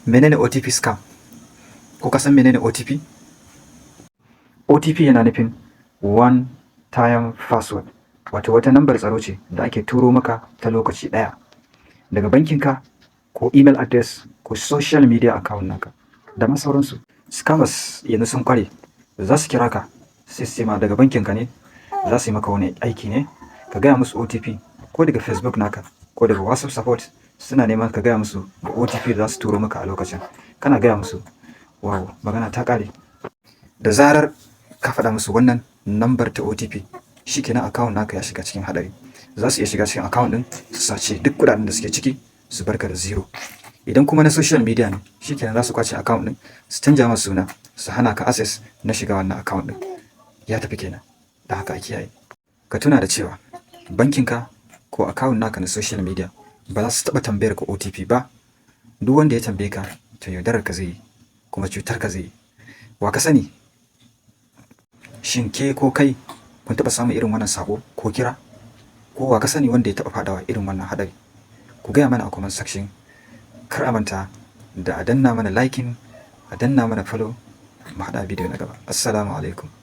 Menene OTP scam? Ko ka san menene OTP? OTP yana nufin One Time Password, wato wata lambar tsaro ce da ake turo maka ta lokaci ɗaya daga bankinka ko email address ko social media account naka da ma sauransu. Scammers yanzu sun kware, za su kira ka sai su ce ma daga bankinka ne, za su yi maka wani aiki ne, ka gaya musu OTP, ko daga Facebook naka ko daga WhatsApp support, suna neman ka gaya musu da OTP da za su turo maka a lokacin. Kana gaya musu, wow, magana ta ƙare. Da zarar ka faɗa musu wannan lambar ta OTP, shikenan, account naka ya shiga cikin haɗari. Za su iya shiga cikin account ɗin su sace duk kuɗaɗen da suke ciki, su barka da zero. Idan kuma na social media ne, shikenan, za su kwace account ɗin, su canja masa suna, su hana ka access na shiga wannan account ɗin. Ya tafi kenan. Da haka a kiyaye. Ka tuna da cewa bankinka ko account naka na social media ba za su taɓa tambayar ka OTP ba. Duk wanda ya tambaye ka, to yaudarar ka zai yi kuma cutar ka zai yi. Wa ka sani? Shin ke ko kai kun taɓa samun irin wannan saƙo ko kira? Ko wa ka sani wanda ya taɓa faɗawa irin wannan haɗari? Ku gaya mana a comment section. Kar a manta da a danna mana liking, a danna mana follow, mu haɗa bidiyo na gaba. Assalamu alaikum.